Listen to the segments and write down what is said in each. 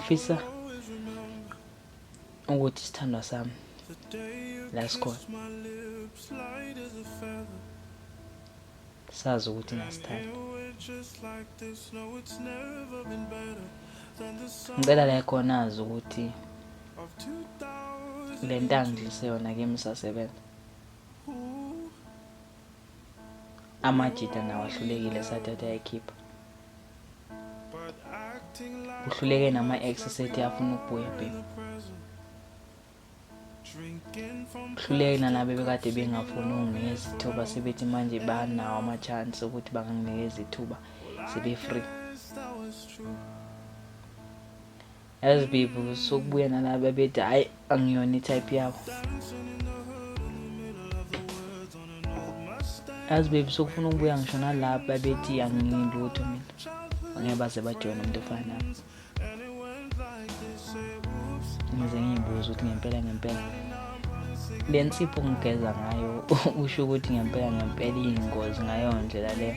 Ngifisa ukuthi isithandwa sami la sikhona sazi ukuthi ngasithanda. Ngicela la khona azi ukuthi le nto angidlise yona kimi isasebenza. Amajita nawo ahlulekile sathi athi ayikhipha. Kuhluleke nama-ex sethi afuna ukubuya baby. Kuhluleke nalabo ebekade bengafuni ukunginikeza ithuba sebethi manje banawo ama-chance ukuthi banganginikeza ithuba sebe-free. Yazi baby sokubuya nalaba bethi hhayi angiyona i-type yabo. Yazi baby sokufuna ukubuya ngisho nalaba bethi angiyilutho mina. Angeke baze bajoyine umuntu ofana nami. Ngize ngiyibuze ukuthi ngempela ngempela le nsipho ngigeza ngayo usho ukuthi ngempela ngempela iyingozi ngayo ndlela leyo.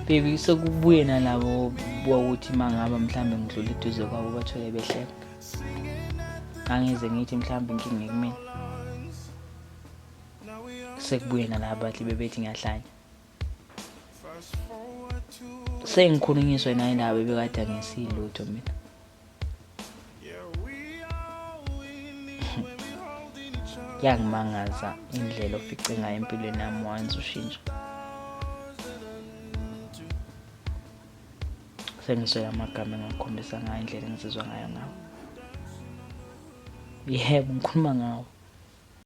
Baby sekubuye nalabo ukuthi mangaba mhlambe ngidlula eduze kwabo bathole behleka. Angize ngithi mhlambe inkinga ikumina. Sekubuye nalabo bathi bebethi ngiyahlanya. Sengikhulunyiswe naye labo ebekade angesilutho mina. Kuyangimangaza indlela ofice ngayo empilweni yami once ushintsha. Sengiswele amagama engakukhombisa ngayo indlela engizizwa ngayo ngawe. Yebo, ngikhuluma ngawe.